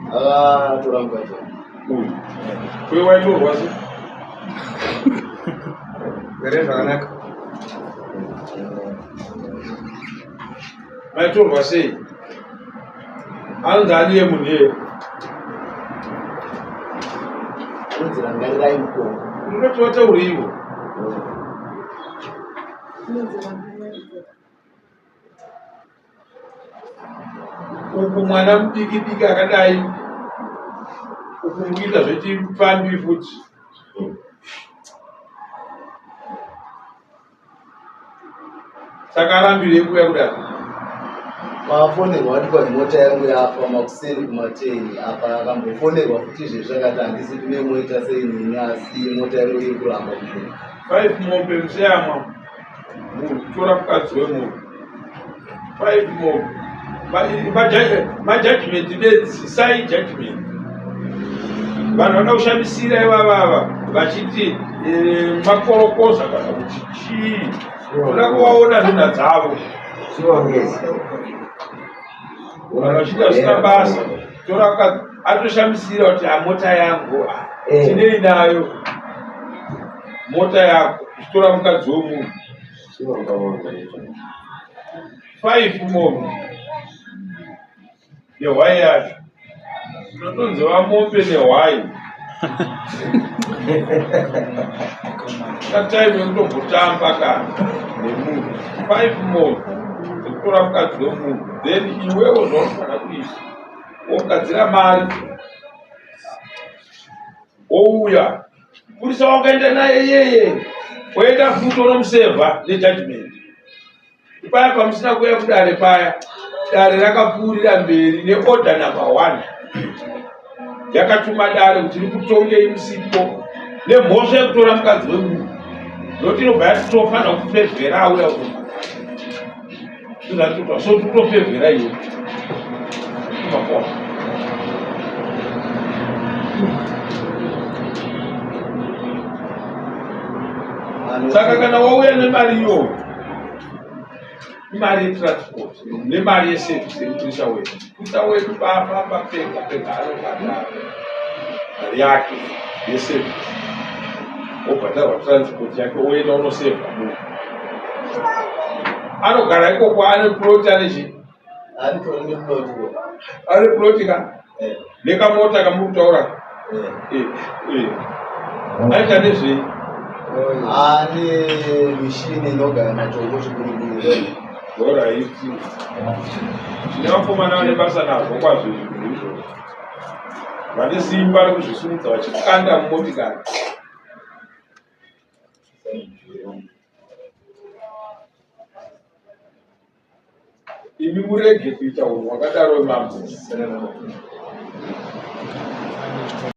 Akatora mukadzi wangu. Uyu. Uyu waitorwa sei? Vere zvakanaka. Maitorwa sei? Anonzi ani iye munhu iyeye? Anonzi Rangarirai Mukoko. Unoti wataure ivo. Uku mwana mudiki diki akadai uku mukuita zvechipfambi futi. Saka arambirei kuuya kudai? Pafonerwa ati kwanzi mota yangu yafa makuseni kumateni apa akambofonerwa futi izvezvi akati handisi ndine moita sei nini asi mota yangu iri kuramba kudzoka. 5 mombe museyamwa munhu kutora mukadzi wemunhu 5 mombe majudgment bedzi sai judgment vanhu vanoda kushamisira ivavava vachiti eh, makorokoza kana kuti chii toda kuvaona nhunha dzavo vanhu vachiita zvisina basa tora atoshamisira kuti amota ah, yangu ah, eh. tinei nayo mota yako uchitora mukadzi wemunhu 5 mombe nehwai yacho tinotonzi vamombe nehwai katime yekutombotamba kana nemunhu 5 mombe dzekutora mukadzi wemunhu then iwewo zvaunofanira kuita wogadzira mari wouya mupurisa wakaenda naye iyeye woenda futi unomusevha nejudgment paya pamusina kuuya kudare paya dare rakapfuurira mberi neorder number one yakatuma dare kuti rikutongei musipo nemhosva yekutora mukadzi wemunhu nokuti inobva yati tofanira kufevhera auya kuma so totofevhera iwe makona saka kana wauya nemari iyoyo imari yetransport nemari yeservice yemupurisa wedu mupurisa wedu paafamba pega pega anobhadhara mari yake yeservice obhadharwa transport yake oenda unosevha munhu anogara ikoko ane plot ane chii ane plot ka eh. nekamota kamuri kutaura eh. Eh, aita nezvei ane mishini inogaya matombo zvikurukuru oraiti tine vakomana vane basa nazvo kwazvo izvi izvozvo vane simba rekuzvisimudza vachikanda mumotikari Imi murege kuita unhu hwakadaro mambo.